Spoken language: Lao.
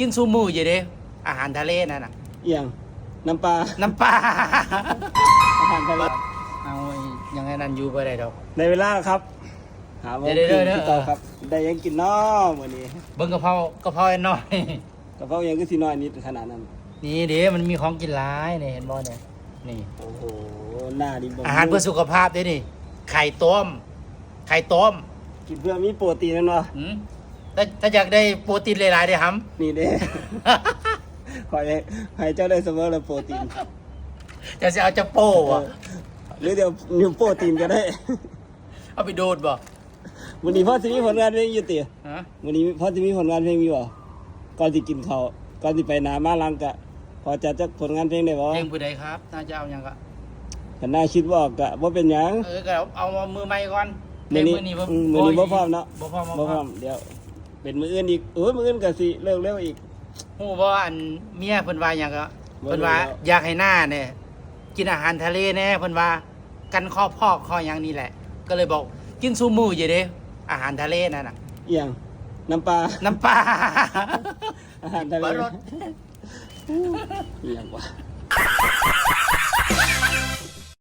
ກິນຊຸມື້ຢູ່ເດ້ ອາຫານທະເລນັ້ນນະ. ອີ່ຫຍັງ? ນ້ຳປາ ນ້ຳປາ ອາຫານທະເລ. ເອົາ ຍັງອັນນັ້ນຢູ່ບໍ່ໄດ້ດອກ. ໄດ້ເວລາແລ້ວຄັບ ຫາໂມງ ເດີໆໆ ຄືນຄືເກົ່າຄັບ. ໄດ້ຫຍັງກິນນໍມື້ນີ້? ເບິ່ງກະເພົາ ກະເພົາອັນນ້ອຍ. ກະເພົາຫຍັງຄືຊິນ້ອຍນິດຂະໜາດນັ້ນ? ນີ້ເດ້ ມັນມີຂອງກິນຫຼາຍນີ້ ເຫັນບໍ່ນີ້? ນີ້ ໂອ້ໂຫ ໜ້ານີ້ບໍ່ ອາຫານເພື່ອສຸຂະພາບເດ້ນີ້. ໄຂ່ຕົ້ມ ໄຂ່ຕົ້ມ ກິນເພື່ອມີໂປຣຕີນແມ່ນບໍ່? ຫືມ ຖ້າ ຖ້າຢາກໄດ້ໂປຣຕີນຫຼາຍໆເດ້ຫຳ ນີ້ເດ້ ຂ້ອຍໃຫ້ເຈົ້າໄດ້ສະເໝີແລ້ວໂປຣຕີນ. ເຈົ້າຊິເອົາຈັກໂປ້ບໍ? ເອີ ຫຼືດຽວນິ້ວໂປ້ຕີນກະໄດ້. ເອົາໄປດູດບໍ? ມື້ນີ້ພໍຊິມີຜົນງານເພງຢູ່ຕິ? ຮະ? ມື້ນີ້ພໍຊິມີຜົນງານເພງຢູ່ບໍ່? ກ່ອນຊິກິນເຂົ້າ ກ່ອນຊິໄປໜ້າມາຫຼັງ ກະພໍຈັດຈັກຜົນງານເພງໄດ້ບໍ່? ເພງຜູ້ໃດຄັບ? ໜ້າຈະເອົາຫຍັງກະ ຄັນໜ້າຄິດບໍ່ອອກກະບໍ່ເປັນຫຍັງ. ເອີ ກະເອົາ ເອົາມື້ໃໝ່ກ່ອນ. ມື້ນີ້ ມື້ນີ້ບໍ່ ອືມ ມື້ນີ້ບໍ່ພ້ອມເນາະ. ບໍ່ພ້ອມ ບໍ່ພ້ອມ ບໍ່ພ້ອມ ດຽວເປັນມື້ອື່ນອີກ. ໂອ້ຍ ມື້ອື່ນກະຊິເລີກເລັວອີກ. ຮູ້ບໍ່ ອັນເມຍເພິ່ນວ່າຫຍັງກະ ເພິ່ນວ່າຢາກໃຫ້ນ້ານີ້ກິນອາຫານທະເລແດ່ ເພິ່ນວ່າ ກັນຂໍ້ພອກຂໍ້ຫຍັງນີ້ແຫຼະ ກະເລີຍບອກ ກິນຊຸມື້ຢູ່ເດ້ ອາຫານທະເລນັ້ນນະ. ອີ່ຫຍັງ? ນ້ຳປາ ນ້ຳປາ ອາຫານທະເລ. ອີ່ຫຍັງວະ?